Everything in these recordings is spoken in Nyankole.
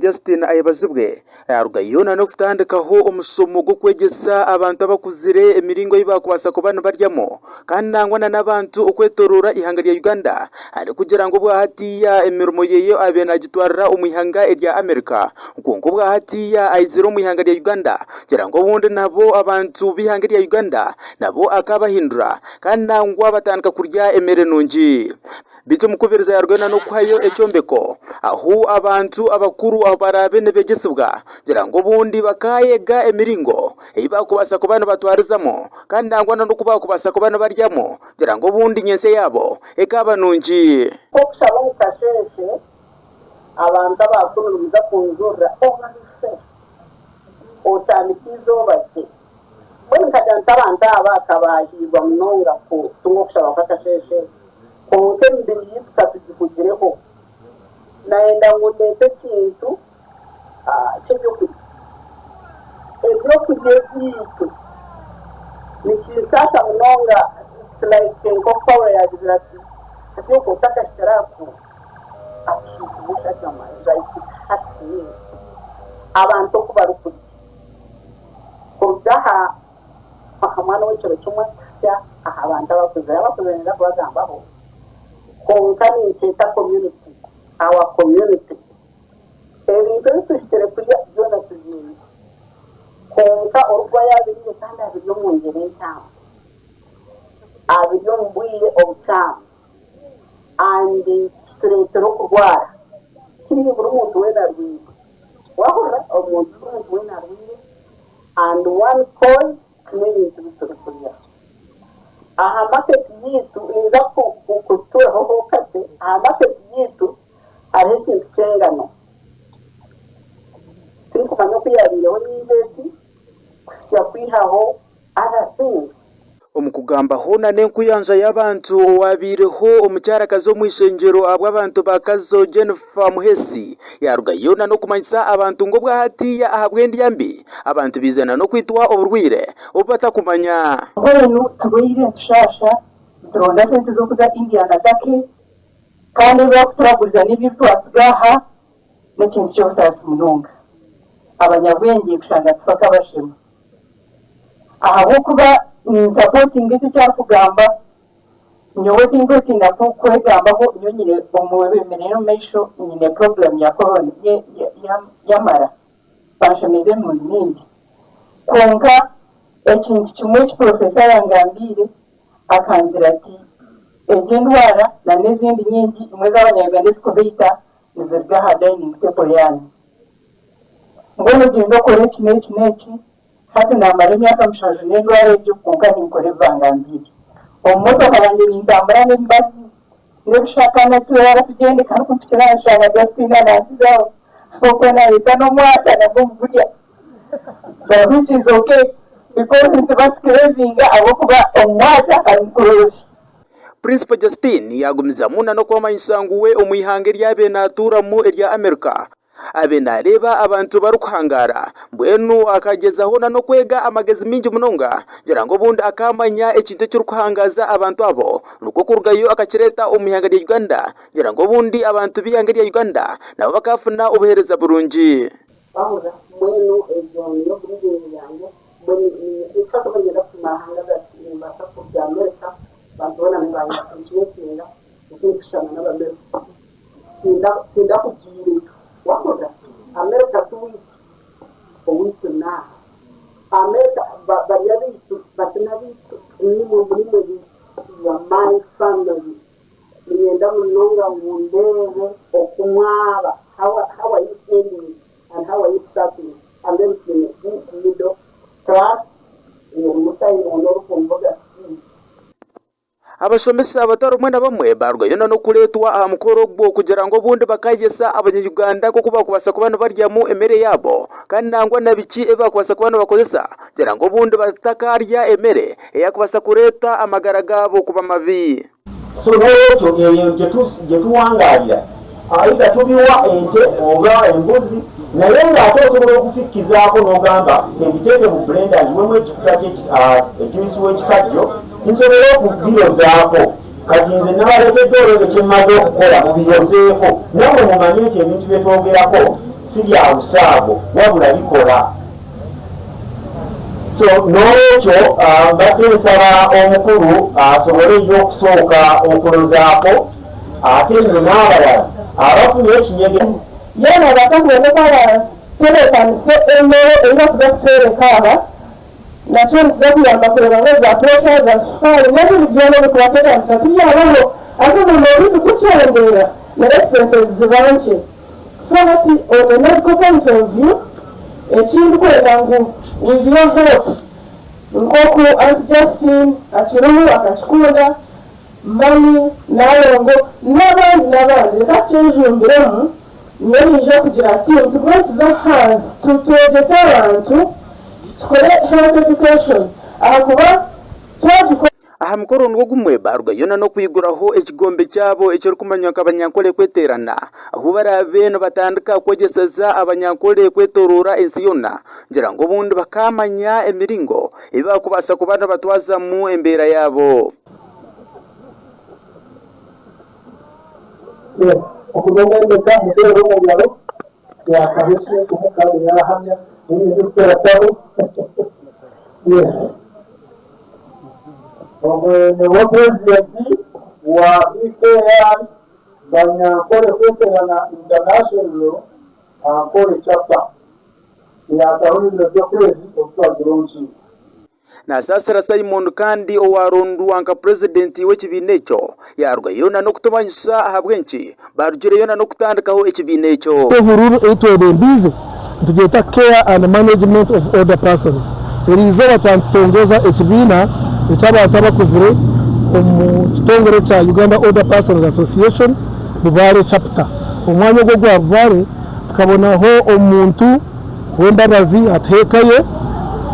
Justine Ayebazibwe yaarugayo n'okutandikaho omushomo gw'okwegyesa abantu abakuzire emiringo ei baakubaasa kuba nibaryamu kandi nangwa n'abantu okwetoroora eihanga rya Uganda arikugira ngu obwahatiiya emirimo ye abaire naagitwarira omu ihanga erya America kwonka obwahatiiya aizire omu ihanga rya Uganda kugira ngu obundi nabo abantu b'eihanga erya Uganda nabo akabahindura kandi nangwa batandika kurya emere nungi. Beitu omukubiriza yaarugayo n'okuhayo ekyombeko ahu abantu abakuru ahu baraabe nibeegyesibwa kugira ngu obundi bakaayega emiringo ei baakubaasa kuba nibatwarizamu kandi nangwa n'oku baakubaasa kuba nibaryamu kugira ngu obundi nyentsya yaabo ekaaba nungi. Nk'okushaba omu kasheeshe, abantu abakuru nimuza kunjurira oba bife, otandike eizooba gye. Mbwenu nkagira nti abantu aba kabahiirwa munonga kutunga okushaba kw'akasheeshe, kwonka emibiri yaitu katugihugireho. Nayenda ngu ndeete ekintu ky'eby'okurya. Eby'okurya ebyaitu nikinsaasa munonga, it's like nk'oku Paulo yaagizire ati, Hati okwo otakahikire aha ku kuhiisibwa eshagama, like it hurts me abantu oku barikurya. Kuruga aha aha mwana ow'ekiro kimwe kuhitsya aha bantu abakuzire. Abakuzire ninza kubagambaho kwonka ninkyeta community, our community. Ebintu ebi tuhikire kurya byona tubyine kwonka orikuba yaabiriire kandi abirya omu ngyera enkyamu, abirya omu bwire obukyamu and kitureetera okurwara. Tihaine buri muntu weena arwaire. Wahurira omuntu buri muntu weena arwaire and one cause n'ebintu bi turikurya. Aha market yaitu ninza kuturaho ho kakye, aha market yaitu hariho ekintu ky'engano. Tinkumanya oku yabaireho nyingi eti kuhitsya kwihaho other things. Omu kugamba hoona n'enkuyanja y'abantu owabaireho omukyarakazi omu ishengyero ahabw'abantu ba Kazo Jennifer Muhesi yaarugayo n'okumanyisa abantu ngu obwahatiiya ahabw'endya mbi abantu baizana n'okwitwa oburwaire obu batakumanya. Mbwenu turwaire nitushaasha, nituronda sente z'okuza India na Turkey kandi ebi barikuturaguriza n'ebyo ebi twatsiga aha n'ekintu ky'obusaasi munonga. Abanyabwengye kushanga tufa nk'abashema. Ahabw'okuba ninsapotinga eki eki arikugamba, nyowe tinkwetiina kwegambaho nyowe nyine omu bemereire omu maisho nyine problem ya colon y'amara, banshemeize emirundi mingi. Kwonka ekintu kimwe eki professor yangambiire akangira ati egi endwara na n'ezindi nyingi imwe ez'abanya Uganda ezikubaita niziruga aha dining table yaanyu. Mbwenu gyenda okore eki n'eki n'eki, hati naamara emyaka mushanju n'endwara egyo kwonka ninkora ebi bangambiire. Omu motoka yangye nintambura n'emibazi n'ebishaka n'oturara tugyende kandi ku mpikire aha nshanga Justina nankizaho ahabw'okuba naayeta n'omwata nagwo ngurya but which is okay because nituba tukureevinga ahabw'okuba omu mwata harimu kurorofya. Principal Justine yaagumizamu n'okwamanyisa ngu we omu ihanga eri abaire naatuuramu erya America Abe naareeba abantu barikuhangaara, mbwenu akagyezaho n'okwega amagezi maingi munonga kugira ngu obundi akaamanya ekintu ekirikuhangaaza abantu abo, nikwo kurugayo akakireeta omu ihanga rya Uganda kugira ngu obundi abantu b'eihanga rya Uganda nabo bakaafuna obuheereza burungi. Wahurira? Mbwenu egyo niyo briefing yangye. Mbwenu in fact obu niinyenda kusiima Ruhanga that nimbaasa kuruga America abantu boona nibanya appreciatinga oku ndikushushana n'Abamerika. Tindakugiireyo. Wahurira? America ti waitu, owaitu naaha. America bari abaitu bati n'abaitu, nimwe muri imwe baitu. You are my family. Niinyenda munonga ngu ndeebe oku mwaba, how how are you ending and how are you starting and then twine this middle class erimu Simon orikumvuga speed. Abashomesa batari bamwe na bamwe baarugayo n'okureetwa aha mukoro ogwo kugira ngu obundi bakaayegyesa abanya-Uganda nk'oku baakubaasa kuba nibaryamu emere yaabo kandi nangwa na biki ebi baakubaasa kuba nibakozesa kugira ngu obundi batakaarya emere eyaakubaasa kureeta amagara gaabo kuba mabi. So n'olwekyo eyo gye tuwangaalira either tubiwa ente oba embuzi naye ng'ate osobola okufikkizaako n'ogamba kembiteeke mu blender ngiwemu ekikuta kye juice w'ekikajjo nsobole okubirozaako. Kati nze nabaleetedde olw'ebyo kye mmaze okukola mubirozeeko nammwe mumanye nti ebintu bye twogerako. si bya busaago wabula bikola. So n'olwekyo mbadde nsaba omukulu asobole ye okusooka okulozaako ate nno n'abalala abafunye ekinyege. Yoona noobaasa kuboneka abatebeekanise emere ei bakuza kutworeka aha, nakyo nikiza kuyamba kureeba ngu eza puresha, za shukaari n'ebindi byona ebirikubateekanisa tibyabaho. Haza omurimo gwaitu gukyendeera na expenses ziba nkye. So hati on a medical point of view, eki ndikwenda ngu with your help nk'oku Aunt Justine akiriho akakikunda, Mummy, Nalongo n'abandi n'abandi reka tukyejumbiremu, nyowe niinyija kugira team tugume nituza ahansi twegyese abantu tukore health education ahakuba twagikora. Aha mukoro nigwo gumwe baarugayo na n'okwiguraho ekigombe kyabo ekirikumanywa nka Abanyankole Kweteerana ahu baraabe nibatandika kwegyeseza Abanyankole kwetoroora ensi yoona kugira ngu obundi bakaamanya emiringo ei baakubaasa kuba nibatwazamu embeera yaabo. Yes, ogu n'omwemeka muteere omu ngaro ya Kabekye omu kandi yaahamya nyowe ndikuteera tabu. Yes. Ogwe niwe purezidenti wa BKI Banyankore Kweterana International Ankole Chapter eyaataho ebiro by'okwezi obu twagironkiinga. Nasaasira Simon kandi owaarondwa nka purezidenti w'ekibiina ekyo yaarugayo na n'okutumanyisa ahabw'enki baarugireyo na n'okutandikaho ekibiina ekyo. Ehururu ei twebembiize nitugyeta Care and Management of Older Persons. Eriizooba twaba nitutongoza ekibiina eky'abantu abakuzire omu kitongore kya Uganda Older Persons Association Bubare Chapter. Omwanya ogu ogwa Bubare tukabonaho omuntu w'embabazi atuha eka ye,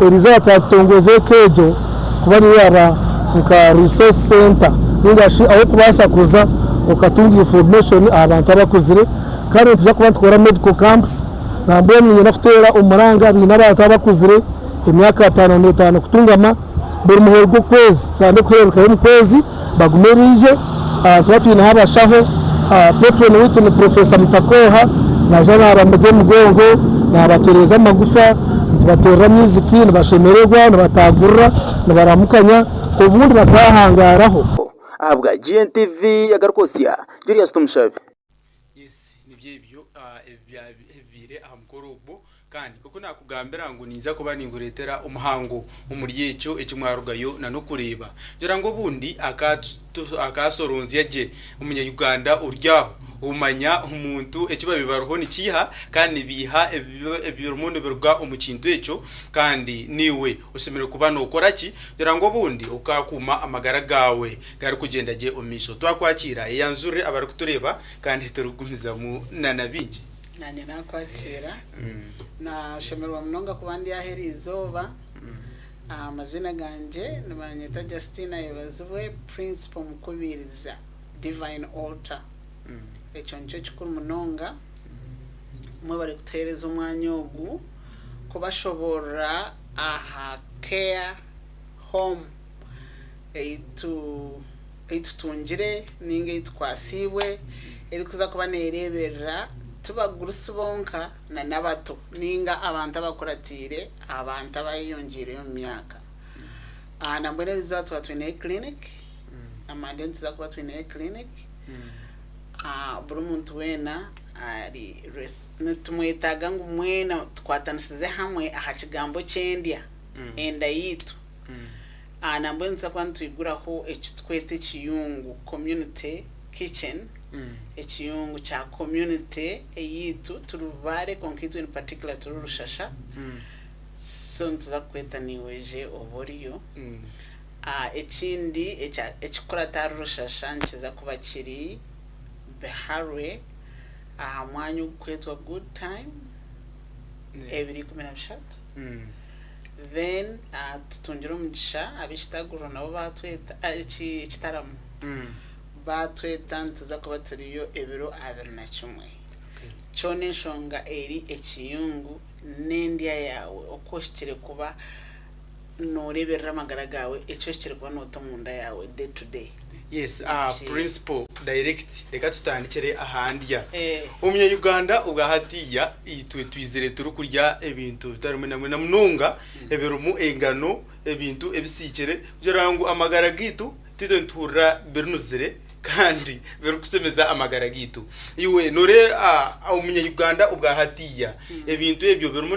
eriizooba twatutongoza eka egyo kuba niyo yaaba nka resource centre ninga shi ah'okubaasa kuza okatunga information aha bantu abakuzire kandi nitwija kuba nitukora medical camps nambwenu niinyenda kuteera omuranga abaine abantu abakuzire emyaka 55 kutungama buri muheru gw'okwezi Sande kuhererukayo omu kwezi bagume baije. Nituba twineho abashaho, Patron waitu ni Professor Mutakooha, naija nabamega emigongo, nabatereeza amagufa, nitubateerera music, nibashemererwa, nibatagurira, nibaramukanya obundi bakahangaaraho. Ahabwa GNTV Agarikwotsya, Julius Tumushabe. Yes, nibyo ebyo ebibaire aha mukoro ogwo. Kandi nk'oku naakugambira ngu ninza kuba ninkureetera omuhango omuri ekyo eki mwarugayo na n'okureeba. Ngira ngu obundi akaasoronzya gye omunya-Uganda ori aho omanya omuntu eki babaire bariho nikiiha kandi nibiiha ebirimu nibiruga omu kintu ekyo kandi naiwe oshemereire kuba nookora ki kugira ngu obundi okaakuuma amagara gaawe garikugyenda gye omu maisho. Twakwakiira eyanjurire abarikutureeba kandi turikugumizamu na na bingi. Naanye naakwakiira. Naashemererwa munonga kuba ndi aha eri izooba. Amaziina gangye nibanyeta Justina Ayebazibwe, Principal Mukubiiriza, Divine Altar. Ekyo nikyo kikuru munonga. Mwebare kutuheereza omwanya ogu kubashoboorora aha Care Home ei ei tutungire ninga ei tukwasiibwe erikuza kuba neereeberera ti bagurusi bonka na n'abato ninga abantu abakuratiire abantu abayeyongyeireyo omu myaka. Nambwenu erizooba twaba twineyo clinic, na Monday nituza kuba twineyo clinic, buri muntu weena ari nitumwetaaga ngu mwena tukwatanisize hamwe aha kigambo ky'endya, enda yaitu. Nambwenu nituza kuba nitwiguraho eki tukweta ekiyungu, community kitchen, ekiyungu kya community eyaitu, turi Bubare kwonka itwe in particular turi Rushasha, so nituza kukweta naiwe oije obe oriyo. Ekindi ekikukurata ahari Rushasha nikiza kuba kiri Biharwe aha mwanya ogukwetwa Good Time, 2013. Then tutungire omugisha ab'ekitaguriro nabo baatweta, ekitaramo baatweta nituza kuba turiyo ebiro 21. Kyona enshonga eri ekiyungu n'endya yaawe oku ohikire kuba. Nooreeberera amagara gaawe, eki ohikire kuba noota omunda yaawe day to day. Yes, aha Ki? principle direct reka tutandikire aha ndya. Eh. Omunya Uganda obwa hatiiya itwe twizire turikurya ebintu bitari bimwe na bimwe na munonga ebirimu engano, ebintu ebisiikire kugira ngu amagara gaitu twite nituhurira birinuzire kandi birikushemeza amagara gaitu. Iwe noreeba omunya Uganda obwa hatiiya ebintu ebyo birimu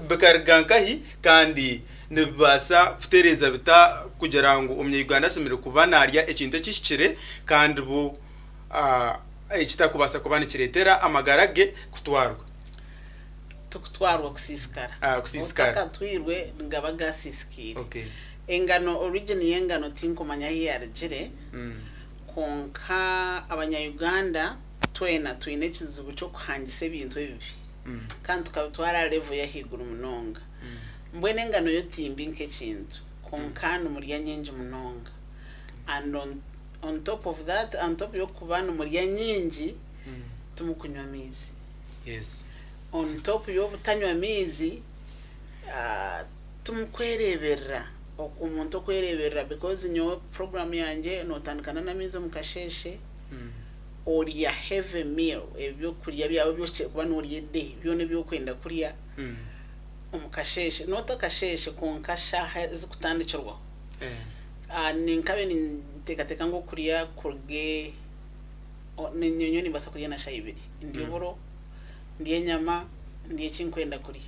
bikaruga nkahi kandi nibibaasa kutereeza bita kugira ngu omunya Uganda ashemereire kuba naarya ekintu ekihikire kandi bo ekitakubaasa kuba nikireetera amagara ge kutwarwa? Tikutwarwa kusiisikara. Kusiisikara. Otakatwirwe nigaba gasiisikaire. Okay. Engano, origin y'engano tinkumanya ahu yarugire, kwonka abanya Uganda twena twine ekizibu ky'okuhangisa ebintu ebibi kandi tukabitwara aha level y'ahaiguru munonga. Mbwenu engano yo timbi nk'ekintu kwonka nimurya nyingi munonga and on, on top of that, on top y'okuba nimurya nyingi, timukunywa amaizi. Yes. On top y'obutanywa maizi, Timukwereeberera, omuntu okwereeberera because nyowe program yangye nootandikana n'amaizi omu kasheeshe, orya heavy meal, ebyokurya byawe ebi ohikire kuba noorya a day byona ebi orikwenda kurya omu kasheeshe, not akasheeshe kwonka shaaha ezikutandikirwaho. Ninkabe ninteekateeka ngu okurya kuruge, nyowe nimbaasa kurya na shaaha ibiri, ndye oburo, ndye enyama, ndye eki nkwenda kurya.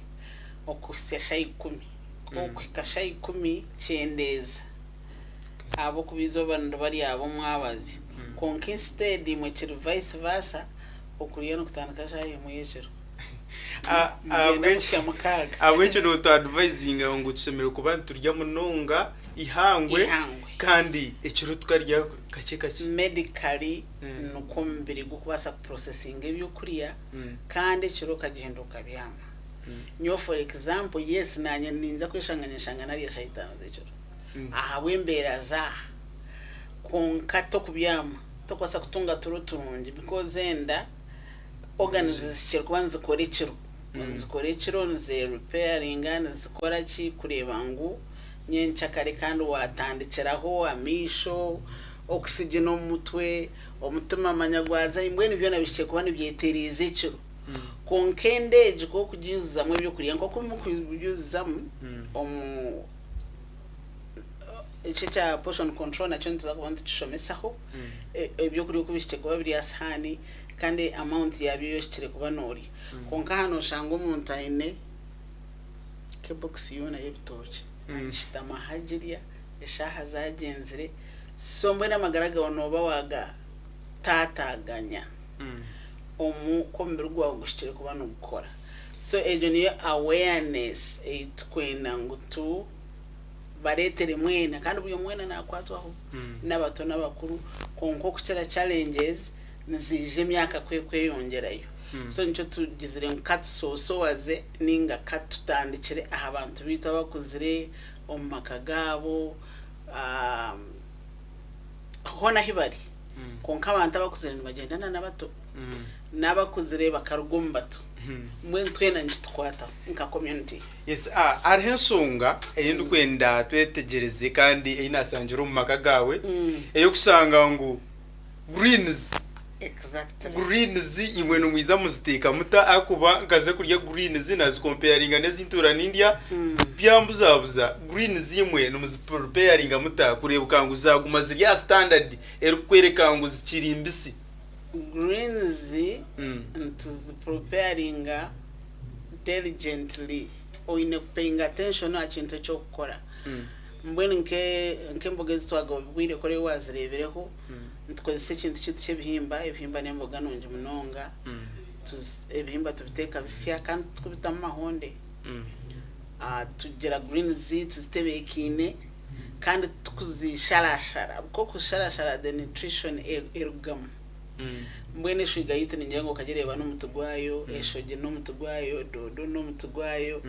Okuhitsya shaaha ikumi. Okuhika shaaha ikumi kyendeeza ahabw'okuba eizooba niriba ryaba omwabazyo. Kwonka instead imwe kiri vice versa, okurya nikutandika shaaha emwe y'ekiro. Mugyenda kuhitsya mukaaga. Ahabw'enki nootu advisinga ngu tushemereire kuba niturya munonga eihangwe Eihangwe. kandi ekiro tukarya kakye kakye? Medically nikwo omubiri gurikubaasa kuprocessinga ebyokurya kandi ekiro okagyenda okabyama. Nyowe for example yes nanye ninza kweshanga nyeshanga narya shaaha itaano z'ekiro ahabw'embeera z'aha kwonka tokubyama tokubaasa kutunga turo turungi because enda organs zihikire kuba nizikora ekiro nizikora ekiro nize repairinga nizikora ki kureeba ngu nyenkyakare kandi watandikiraho amaisho, oxygen omu mutwe, omutima manya gwazayo mbwenu byona bihikire kuba nibyetereeza ekiro. Kwonka enda egi ku orikugiijuzamu ebyokurya nk'oku murikugiijuzamu omu eki ekya portion control nakyo nituza kuba nitukishomesaho, ebyokurya oku bihikire kuba biri aha sihaani kandi amount yaabyo ei ohikire kuba noorya. Kwonka aha nooshanga omuntu aine nk'ebokisi yoona y'ebitookye, agishutama aho agirya, eshaaha zaagyenzire, so mbwenu amagara gaawe nooba waagataataaganya. Omu ku omubiri gwawe guhikire kuba nigukora. So egyo niyo awareness ei tukwenda ngu tu bareetere mwena kandi buri omwe weena nakwatwaho n'abato n'abakuru kwonka okukira challenges niziija emyaka ku ekweyongyerayo. So nikyo tugizire ngu katusoosowaze ninga katutandikire aha bantu baitu abakuzire omu maka gaabo hoona ahi bari. Kwonka abantu abakuzire nibagyendana n'abato, n'abakuzire bakaruga omu bato. Mbwenu twena nikitukwataho nka community. Yes, ah, hariho enshonga ei ndikwenda twetegyereze kandi ei naashangire omu maka gaawe, ey'okushanga ngu greens, Exactly. greens imwe nimwija muziteeka muta ahakuba nkaza kurya greens nazikompeyaringa n'ezi ntuura nindya, byambuzabuza. Greens imwe nimuzipreparinga muta kureebeka ngu zaaguma ziri aha standard erikukworeka ngu zikiri mbisi? Greens nituzipreparinga diligently. Oine kupayinga attention aha kintu eki orikukora. Mbwenu nk'emboga ezi twagabwire kuri ei waazireebireho, nitukozesa ekintu kyaitu ky'ebihimba, ebihimba n'emboga nungi munonga, ebihimba tubiteeka bisya kandi titukubitamu mahonde. Tugira greens tuzitebeekaine kandi titukuzisharashara ahabw'okuba okuzisharashara the nutrition erugamu. Mbwenu eshwiga yaitu ningira ngu okagireeba n'omuti gwayo, eshogi n'omuti gwayo, doodo n'omuti gwayo,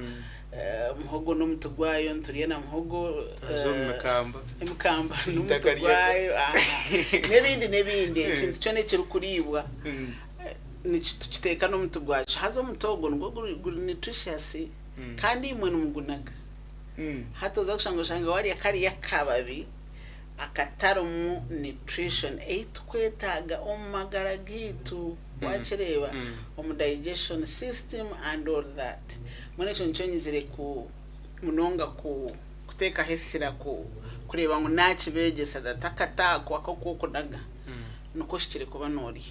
muhogo n'omuti gwayo, niturya na muhogo, Haza omu mikamba. emikamba n'omuti Eitaka rya- gwayo, n'ebindi n'ebindi ekintu kyona ekirikuriibwa tukiteeka n'omuti gwakyo. Haza omuti ogwo nigwo guri nutritious kandi imwe nimugunaga. Hati oza kushanga oshanga warya kariya akababi akatarimu nutrition ei tukwetaaga omu magara gaitu wakireeba omu digestion system and all that. Mbwenu ekyo nikyo nyizire ku munonga ku kuteekaho esira ku kureeba ngu nakibeegyesa that akataako aku oku okunaga nikwo ohikire kuba noorya.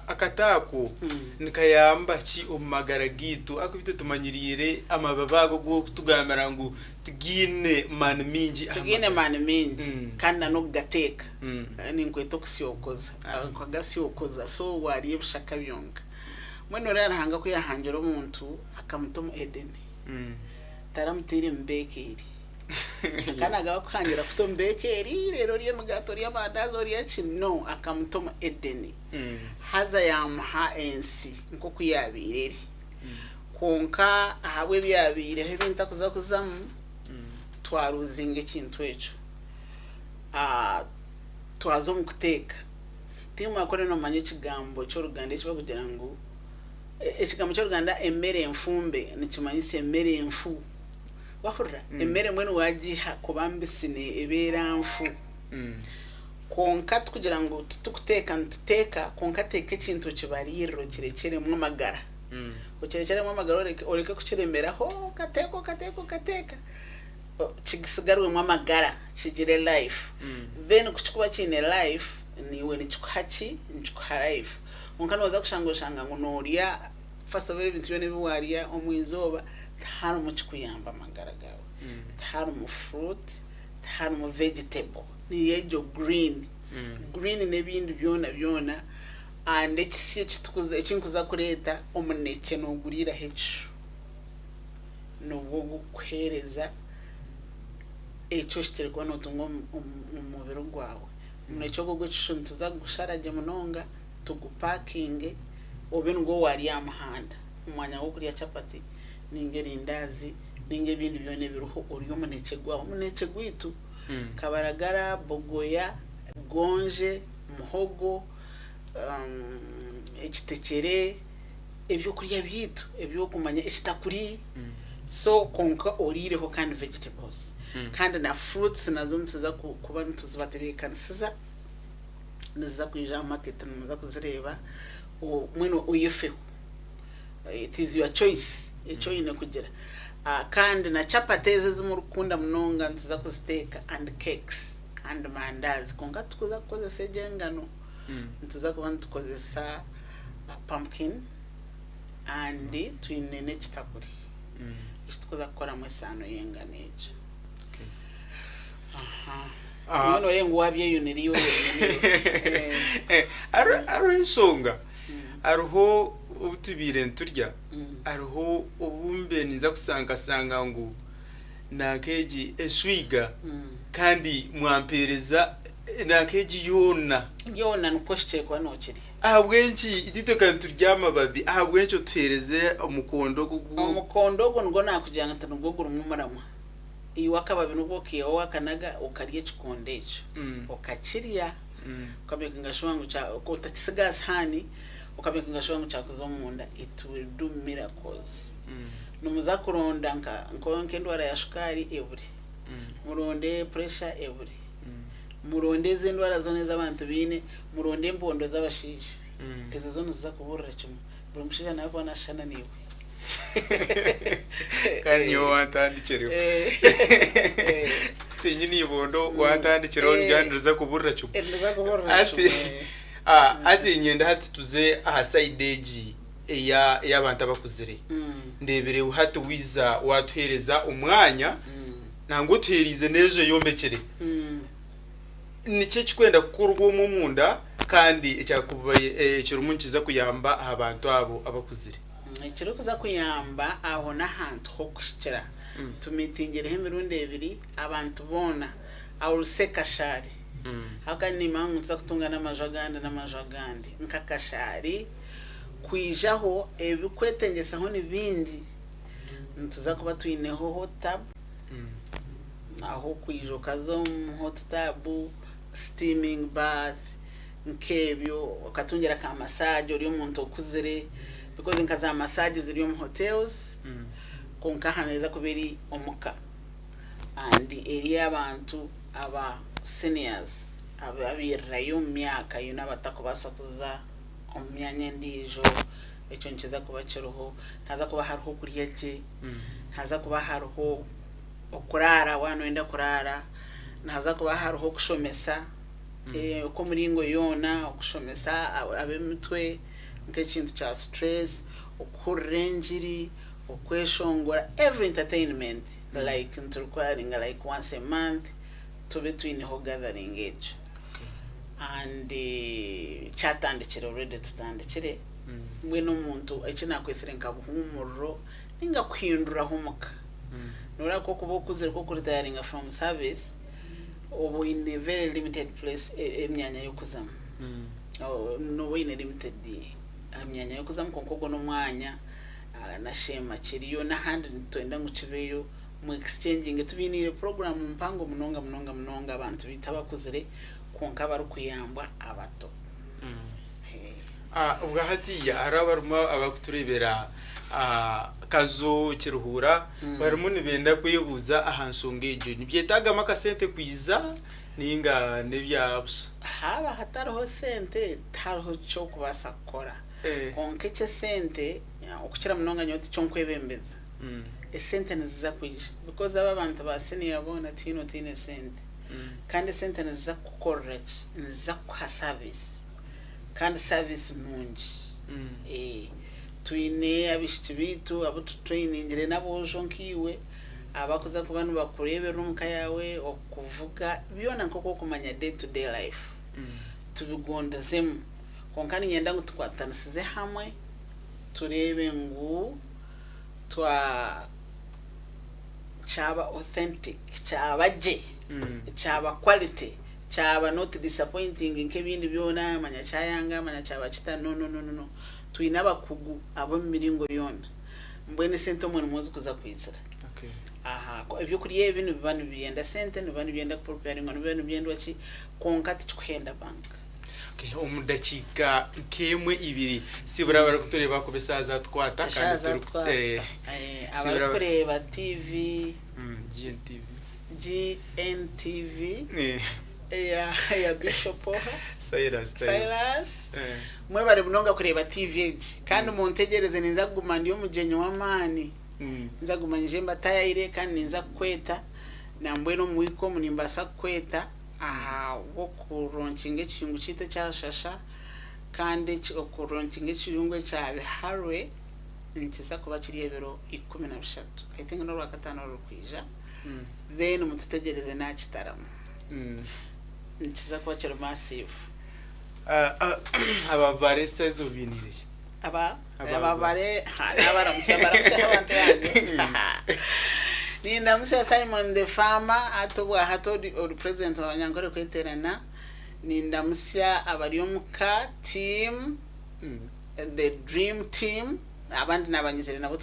Akataako nikayamba ki omu magara gaitu? Ahakuba itwe tumanyiriire amababi ago agu orikutugambira ngu tigaine maani maingi aha Tigaine magara. maani maingi kandi na n'okugateeka ninkweta okusyokoza, okagasyokoza so waarya ebishaka byonka. Mbwenu oriya Ruhanga ku yaahangire omuntu akamuta omu Edeni, taramutaire mu beekeeri. Akaba naagaba kuhangira kuta omu beekeeri reero orye emigaati orye amandaazi orye ki, no akamuta omu Edeni haza yaamuha ensi nk'oku yaabaire eri. Kwonka ahabw'ebyabaireho ebi ntakuza kuzamu, twaruuzinga ekintu ekyo. Twaza omu kuteeka. Timwakora noomanya ekigambo ky'Oruganda eki barikugira ngu, ekigambo ky'Oruganda emere enfumbe nikimanyisa emere enfu. Wahurira? Emere mbwenu waagiiha kuba mbisi neebeera nfu. Kwonka tikugira ngu titukuteeka, nituteeka kwonka teeka ekintu okibariirire okirekyeremu amagara. Okirekyeremu amagara oreke oreke kukiremeraho okateeka okateeka okateeka kisigarwemu amagara kigire life. Then ku kirikuba kiine life, naiwe nikikuha ki? Nikikuha life. Kwonka nooza kushanga oshanga ngu noorya first of all ebintu byona ebi waarya omu izooba tiharimu kikuyamba amagara gaawe. Tiharimu fruit, tiharimu vegetable, niyo egyo green. Green n'ebindi byona byona and ekisya ekitukuza ekinkuza kureeta omunekye nooguriiraho ekishu. Nibwo gukuheereza eki ohikire kuba nootunga omu omu mubiri gwawe. Omunekye ogwo ogw'ekishu nituza kugushara gye munonga tugupakinge obe nigwo waarya aha muhanda omu mwanya gw'okurya chapati ninga erindaazi ninga ebindi byona ebiriho orye omunekye gwawe. Omunekye gwaitu kabaragara, bogoya, gonje, muhogo, ekitekyere, ebyokurya byaitu ebyokumanya ekitakuri so kwonka oriireho kandi vegetables kandi na fruits nazo nituza kuba nituzibatebeekanisiza niziza kwija aha market nimuza kuzireeba mbwenu oyefeho it is your choice eki oine kugira kandi na chapati ezi ezi murikukunda munonga nituza kuziteeka and cakes and mandazi kwonka titukuza kukozesa egyo engano nituza kuba nitukozesa pumpkin and twine n'ekitakuri eki turikuza kukoramu esaano y'engano egyo. Mbwenu oreebe ngu waabyeyunira iwe wenyine. Hariho enshonga, hariho obu tubaire niturya, hariho obu mbaire ninza kushanga nkashanga ngu nanka egi eshwiga kandi mwampeereza nanka egi yoona. Yoona nikwo ohikire kuba nookirya. Ahabw'enki itwe ka niturya amababi? Ahabw'enki otuheereze omukondo ogu ogu? Omukondo ogwo nigwo naakugira nti nigwo gurimu omuramwa. Iwe akababi nibwo okaihaho wakanaga okarya ekikondo ekyo. Okakirya, okamekinga shuwa ngu kya otakisiga aha sihaani, okamekinga shuwa ngu kyakuza omunda, it will do miracles. Nimuza kuronda nka nk'endwara ya shukaari ebure, muronde pressure ebure, muronde ezi endwara zoona ezi abantu baine, muronde embondo z'abashaija, ezo zo niziza kuburira kimwe. Buri mushaija nawe kuba naashushana naiwe. Kandi nyowe wantandikireho. Tinyine ibondo wantandikireho nigira niriza kuburira kimwe. Niriza kuburira Hati kimwe. hati niinyenda hati tuze aha sayidi egi ey'abantu abakuzire. Ndeebire hati waiza waatuheereza omwanya, nangwa otuheereize n'enju eyombekire. Niki ekirikwenda kukorwa omwo omunda kandi ekirimu nikiza kuyamba aha bantu abo abakuzire? Ekirikuza kuyamba aho n'ahantu h'okuhikira. Tumiitingireho emirundi ebiri abantu boona. I will say Kashari. Ahabw'okuba nimanya ngu nituza kutunga n'amaju agandi n'amaju agandi. Nka Kashari, kwijaho ebirikwetengyesa ni bingi. Nituza kuba twineho hot tub, ahu okwija okaza omu hot tub, steaming bath, nk'ebyo, okatungira ka massage ori omuntu okuzire because nka za massage ziri omu hotels, kwonka aha neeza kuba eri omuka. And eri abantu aba seniors abairirayo omu myaka you know abatakubaasa kuza omu myanya endiijo ekyo nikiza kuba kiriho. Nihaza kuba hariho okurya gye, nihaza kuba hariho okuraara waaba nooyenda kuraara, nihaza kuba hariho okushomesa okw'omuringo yoona, okushomesa ab'emitwe nk'ekintu kya stress, okuhurira engiri, okweshongora, every entertainment like niturequiringa like once a month tube twineho gathering egyo and kyatandikire already tutandikire mbwenu omuntu eki nakwetsire nka buhumuriro ninga kuhinduraho omuka noreeba ku okuba okuzire ku okuritayaringa from service oba oine very limited place emyanya y'okuzamu noba oine limited emyanya y'okuzamu kwonka ogwo n'omwanya na Sheema kiriyo n'ahandi nitwenda ngu kibeyo mu exchanginge tubainiire program mpango munonga munonga munonga abantu baitu abakuzire kwonka abarikuyambwa abato. Obwa hatiiya hariho abarimu abarikutureebera Kazo, Kiruhura barimu nibenda kwebuuza aha nshonga egyo. Nibyetaagamu akasente kwija nainga n'ebya busha? Haaba hatariho sente tihariho ky'okubaasa kukora. Kwonka eky'esente okukira munonga nyowe tikyo nkwebembeza. Esente niziza kwija because aba abantu ba senior boona tihaine otaine sente. Kandi esente niziza kukukorera ki? Niziza kukuha service kandi service nungi. Twine abaishiki baitu abu tutrainingire n'aboojo nkaiwe abakuza kuba nibakureeberera omu ka yaawe, okuvuga, byona nk'oku orikumanya day to day life tubigondezemu. Kwonka niinyenda ngu tukwatanisize hamwe tureebe ngu twa kyaba authentic, kyaba gye, kyaba quality, kyaba not disappointing nk'ebindi byona manya kyayanga manya kyaba kita no no no no. Twine abakugu ab'omu miringo yoona. Mbwenu esente omwe nimwo zikuza kwizira. Aha, ebyokurya ebi nibiba nibyenda sente, nibiba nibyenda kupreparingwa, nibiba nibyendwa ki, kwonka tikikuhenda bank. Okay, omu dakiika nk'emwe ibiri sibura abarikutureeba ahakuba eshaaha zaatukwata Eshaaha kandi turi zaatukwata. eh, sibura Abarikureeba TV, GNTV. GNTV Eh, eya eya Bishop oha? Silas Tayo. Silas. Eh, Mwebare munonga kureeba TV egi. Kandi muntegyereze ninza kuguma ndi omugyenyi w'amaani. Ninza kuguma nyije mbatayayire kandi ninza kukweta. Nambwenu omu wiiki omu nimbaasa kukweta ahabw'okuronkinga ekiyungu kyaitu ekya Rushasha kandi okuronkinga ekiyungu ekya Biharwe nikiza kuba kiri ebiro 13 I think n'orwakataano orurikwija then mututegyereze n'aha kitaramo nikiza kuba kiri massive. Aba baresiters obainiire ki? Aba Aba aba bare ha nabaramutsya mbaramutsyeho abantu bangye nindamutsya Simon the farmer hati obwa hati ori ori president wa Banyankore kweterana nindamutsya abari omuka team the dream team abandi nabanyizire nabo.